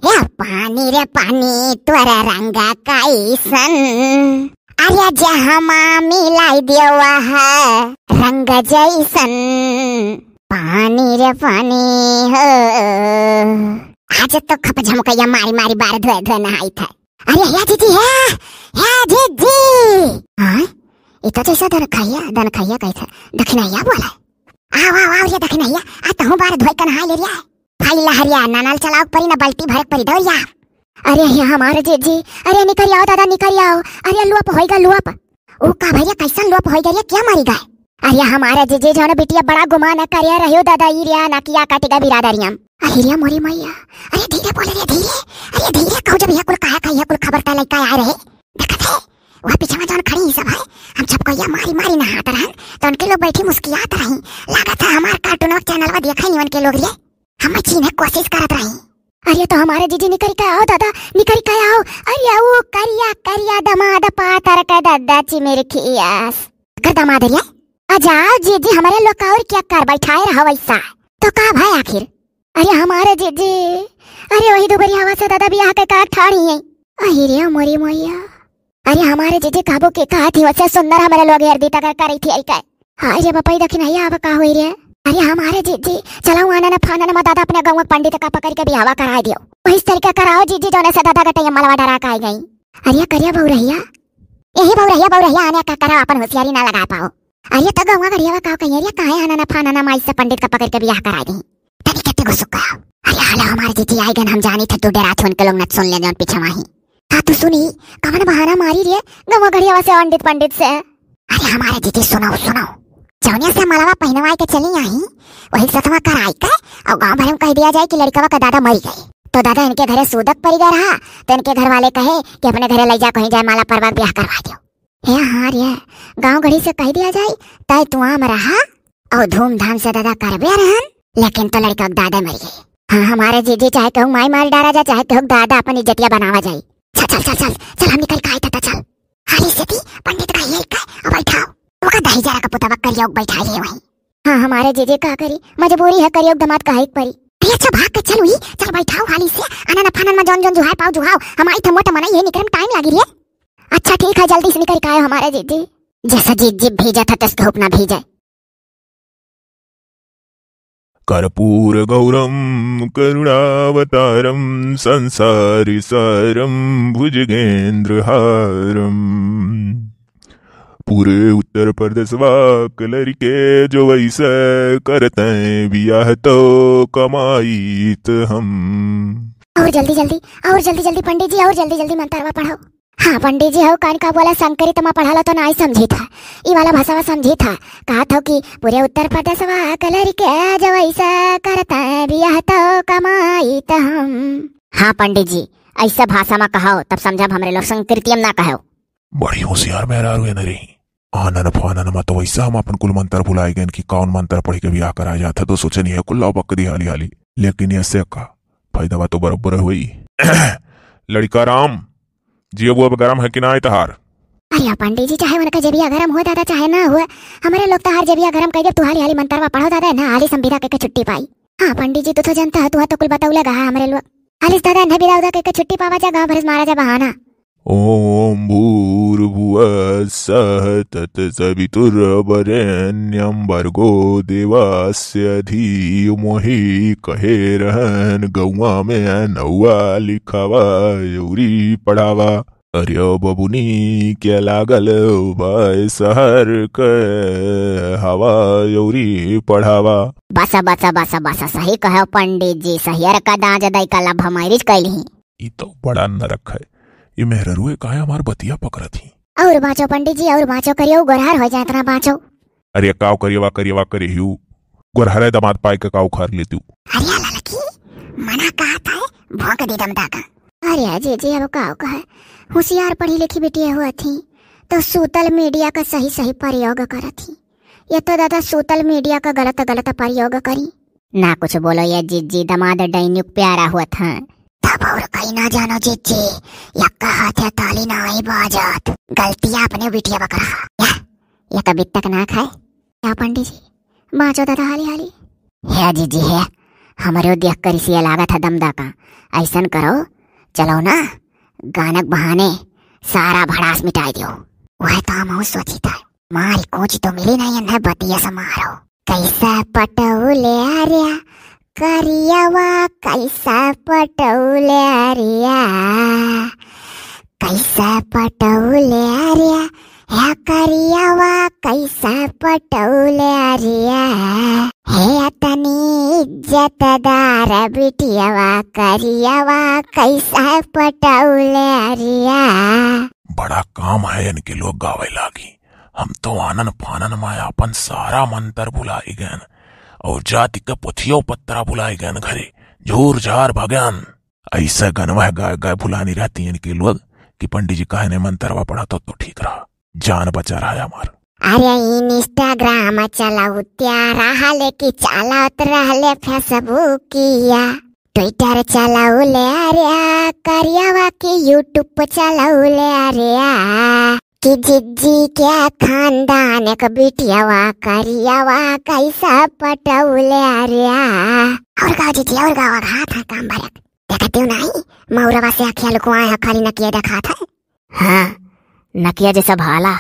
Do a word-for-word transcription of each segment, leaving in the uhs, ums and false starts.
ए पानी रे पानी, तोर रंग कइसन, अरे जहमा मिलाई देवा है रंग जइसन। पानी रे पानी हो, आज तो खप झमकैया मारी मारी बार धोए धोए नहाइत है। अरे हे जीजी, हे, हे जीजी। हाँ, ई तो जैसा दनखैया, दनखैया कहित है, दखिनैया बोला है। आव, आव, आव रे दखिनैया, आ तहूँ बार धोए के नहाए ले रिया है। भाई लहरिया, ना नल चलाओ परी, ना बाल्टी भरे परी, दौड़ यार। अरे हे हमारे जीजी, अरे निकल आओ दादा, निकल आओ। अरे लोप होइगा, लोप। ओ का भैया, कैसन लोप होइगा रे, क्या मरी गए? अरे हमारे जीजी, जौन बिटिया बड़ा गुमान करे रहियो दादा, ई रिया ना किया काटेगा बिरादरियम। अरे रे मोरी मैया, अरे धीरे बोले रे, धीरे। अरे धीरे कहो, जब यह कुल कहा का, यह कुल खबर का लइका आए रहे। देखत है, वह पीछे में जौन खड़ी ई सब है, हम छपकैया मारी मारी नहात रहन, तो उनके लोग बैठी मुस्कियात रही। लागत है हमार कार्टून और चैनलवा देखे नहीं उनके लोग रे। हम चीन्हे कोशिश करत रही। अरे तो हमारे जीजी निकल के आओ दादा, निकल के आओ। अरे वो करिया करिया दमाद पातर का दादा चिमिर खियास। कर दमाद रे, आ जाओ जीजी, हमारे लोग का और क्या कर बैठाए रहो वैसा। तो का भाई आखिर? अरे हमारे जीजी, अरे वही दुबरी हवा से दादा बियाह के का ठाड़ी है। अहि रे मोरी मोइया। अरे हमारे जीजी कहबो के कहा थी, वैसे सुंदर हमारे लोग यार दीता कर करी थी आई का। हाय रे बपई, दखिनैया अब का होई रे? अरे हमारे जीजी, चलाओ आनन फानन मा दादा अपने गाँव में पंडित का पकड़ के बियाहवा कराए दियो। वही तरीका कराओ जीजी, जौने से दादा गटैया मलवा डरा के आई गई। अरे करिया बउरहिया, यही बउरहिया, बउरहिया आने का करा, अपन होशियारी ना लगा पाओ। अरे तो गौवा गढ़ियावा का कहिए रे, काहे आनन फानन माई से पंडित का पकड़ के बियाह कराए दी। तनी कते गो सुक्का। अरे हाल हमारे जीजी आई गन, हम जानी थे तू डरा थे उनके लोग न सुन ले जौन पीछे माही। हाँ तू सुनी, कवन बहाना मारी रे, गौवा गढ़ियावा से पंडित पंडित से। अरे हमारे जीजी सुनो, सुनो। जौनिया से मलवा पहिनवाई के चली आई, वही सतवा कराई के, और गाँव भर में कह दिया जाए कि लड़कवा का दादा मरी गए। तो दादा इनके घरे सूदक परी गए रहा, तो इनके घर वाले कहे कि अपने घरे ले जा, कहीं जाए माला परवा ब्याह करवा दियो। हे हाँ रे, गाँव गढ़ी से कह दिया जाए, तय तू आम रहा और धूमधाम से दादा करबे रहन, लेकिन तो लड़का के दादा मर गए। हाँ हमारे जीजी, चाहे कहूँ माई मार डारा जा, चाहे कहूँ दादा अपन इज्जतिया बनावा जाए। चल चल चल चल चल, हम निकल के आए था, चल। हाली से दी पंडित का हियल का और बैठाओ। ओका दही जरा का पुतवा करिया बैठा ले वहीं। हाँ हमारे जीजी का करी, मजबूरी है, करिया दमाद का है एक परी। अरे अच्छा भाग के चल हुई, चल बैठाओ हाली से, आनन फानन मा जौन जौन जुहाए पाओ जुहाओ, हम आई थे मोटा मनाई है निकरम टाइम लागी रे। अच्छा ठीक है, जल्दी से निकल के आयो हमारे जीजी। जैसा जीजी भीजा था तस धूप ना भीजे। कर्पूर गौरम करुणावतारम संसारी सारम भुजगेंद्र हारम। पूरे उत्तर प्रदेशवा के लड़के जो वैसे करते बियाह तो कमाइत हम। और जल्दी जल्दी, और जल्दी जल्दी पंडित जी, और जल्दी जल्दी मंतरवा पढ़ो। हाँ पंडित जी, हऊ कान का बोला संस्कृत मा पढ़ाला तो नाई समझी था, ई वाला भाषावा समझी था। कहा था कि पूरे उत्तर प्रदेशवा के लड़के जो ऐसा करता है बियाह तो कमाइत हम। हाँ पंडित जी, ऐसा भाषा मा कहो तब समझब, हमरे लोग संस्कृतियम ना कहो। बड़ी होशियार मेहरारू है न रही। आनन फानन मा तो वैसा हम अपन कुल मंत्र भुलाए गए कि कौन मंत्र पढ़ के बियाह करा जाता, तो सोचे नहीं है कुल लाओ बक दी हाली हाली। लेकिन ऐसे का फायदा बा तो बराबर हुई। लड़का राम, जियो वो अब गरम है कि ना है तहार? अरे पंडित जी, चाहे उनका जेबिया गरम हो दादा, चाहे ना हो, हमारे लोग तहार जेबिया गरम कर दे। तू हाली हाली मंतरवा पढ़ो दादा, ना हाली संविदा के, के छुट्टी पाई। हाँ पंडित जी, तू तो जानता है, तू तो कुल बतौले गहा हमारे लोग। हाली से दादा, इन्हें बिदा उदा के, के छुट्टी पावा जा, गाँव भर से मारा जा बहाना। ओम भूर्भुवः सः तत्सवितुर्वरेण्यं भर्गो देवस्य धीमहि। कहे रहन गौवा में नौवा लिखावा अउरी पढ़ावा। अरे बबुनी के लागल बाय शहर के हवा अउरी पढ़ावा। बस, बस, बस, बस, सही कहे पंडित जी, सहियर का दाँज दई का love marriage कैली। ई तो बड़ा नरक है। ई मेहररुए काहे हमार बतिया पकड़त ही? और बाँचो पंडित जी, और बाँचो, करियो गोरहर हो जाए, इतना बाँचो। अरे काव करियवा, करियवा करे हियू। गोरहरे दमाद पाए के काव खार लेतू। अरे ललकी, मना कहा था, भोंक दे दम दागा। अरे जीजी, अब काव कहे, होशियार पढ़ी लिखी बिटिया हुआ थी, तो सूतल मीडिया का सही सही प्रयोग करत ही। ये तो दादा सूतल मीडिया का गलत गलत प्रयोग करी। ना कुछ बोलो ये जीजी, दमाद डाइनिक प्यारा हुआ था। तब और कहीं ना जानो जीजी, यक्का हाथे ताली ना आई बाजत। गलतियाँ अपने बिटिया बकरा। या, ये तो बित्तक ना खाए। या पंडित जी, बाँचो दादा हाली हाली। हे जीजी हे, हमरेउ देख कर इसी लागत है दमदा का। अइसन करो, चलो ना, गानक बहाने सारा भड़ास मिटाइ दियो। वह तो हमहू सोचित है। मारी कोची तो मिली नहीं, इन्हें बतिया से मारो। कैसा पटौले अरिया करियावा, कैसा पटौले अरिया, कैसा पटौले अरिया, हे करियावा, कैसा पटौले अरिया, हे अतनी इज्जतदार बिटियावा, करियावा, कैसा पटौले अरिया। बड़ा काम है इनके लोग गावे लागी। हम तो आनन फानन मा आपन सारा मंतर भुलाइ गयन और जाति के पोथियो पत्रा भुलाइ गयन घरे, झूर झार भगयन। अइसा गनवा गाय गाय भुलानी रहती इनके लोग कि पंडित जी कहे ने मंतरवा पढ़ा तो, तो ठीक रहा, जान बचा रहा हमार। अरे Instagram चलाउत्या रहले कि चलावत रहले Facebookiया, Twitter चलाउले अरिया करियावा कि YouTube चलाउले अरिया। कि जिज्जी के खानदान एक बिटियावा करियावा कैसा पटौले अरिया। और गाओ जिज्जी, और गाओ, हाथ है काम भरत। देखतियो नहीं, मौरवा से अखिया लुकवाए है, खाली नकिया देखात है। हाँ, नकिया जैसा भाला।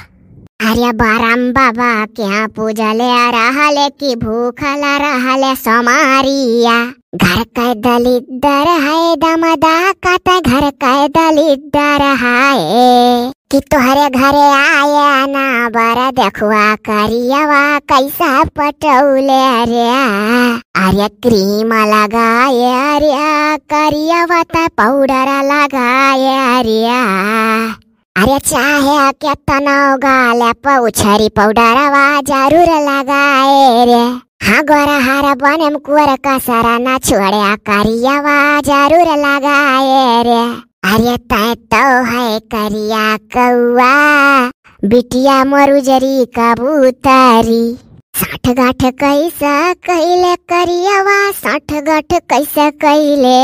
अरे बरम बाबा के यहाँ पूजले रहले कि भूखल रहले सोमारिया। घर के दलिद्दर है दमदा का त घर के दलिद्दर है। कि तोहरे घरे आए ना बर देखुआ करियावा कैसा पटौले अरिया। अरे cream लगाए अरिया करियावा त powder लगाए अरिया। अरे चाहे केतनो गाल पे उछरी powderवा जरूर लगाए रे। हाँ गोरा हारा बनेम कुअर कसरा ना छोड़े करियावा जरूर लगाए रे। अरे तैं तो है करिया कौआ, बिटिया मोर उजरी कबूतरी। साठ गाठ कैसा कैले करियावा, साठ गाठ कैसा कैले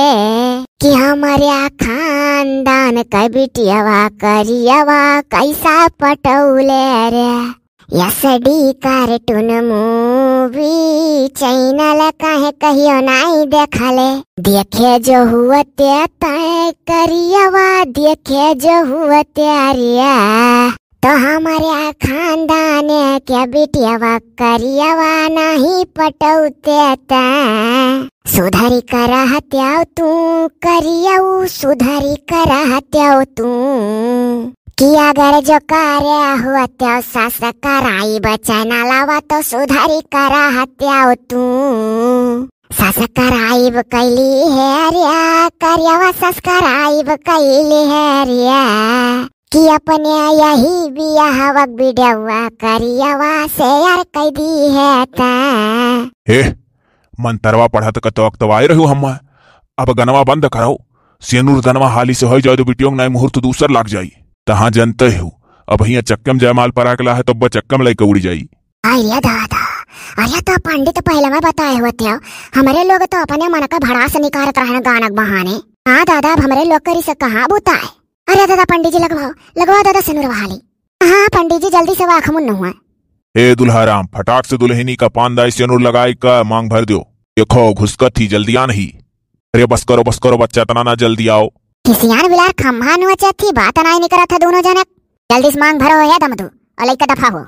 कि हमरे खानदान के बिटियावा करियावा कैसा पटौले रे। S D cartoon movie channel काहे कहियो नाई देखले। देखे जो हुवते तैं करियावा, देखे जो हुवते अरिया। तो हमरे खानदान के बिटियावा करियावा नाहीं पटौते तैं। सुधरी कर रहत्याव तू करियाऊ, सुधरी कर रहत्याव तू। कि अगर जो करे हुवत्याव subscribe channelवा तो सुधरी कर रहत्याव तू। Subscribe कैली है रे करियावा, subscribe कैली है रे। कि अपने यही बियाहवक videoवा करियावा share कइ दी है तैं। हे, मंतरवा पढ़त क तो अकतवाए रहू हम्मा। अब गनवा बंद कराओ। सेनुर दनवा हाली से होइ जाए तो बिटियों नाई मुहूर्त दूसर लाग जाई। तहाँ जनते हो, अब हियाँ चक्कम जयमाल पराकला है, तब चक्कम लइके उड़ी जाई। अरे दादा, अरे तो पंडित पहले में बताए हुवत्याव, हमरे लोग तो अपने मन का भड़ास निकारत रहन गानक बहाने। हाँ दादा, अब हमरे लोग करी से कहाँ बुताए। अरे दादा, पंडित जी लगवाओ, लगवाओ दादा सेनुरवा हाली। हाँ पंडित जी, जल्दी से वाखमुन न हुआ। ए दुल्हाराम, फटाक से दुल्हनी का पान दाई सेनुर लगाई का मांग भर दो। देखो, घुसकत ही, जल्दी आ नहीं। अरे बस करो, बस करो बच्चा, तना ना जल्दी आओ। किसियान बिलार खम्हा नोचत ही, बात नाई निकरत है दोनों जनक। जल्दी से मांग भरो या दमदू, और लइका दफा हो।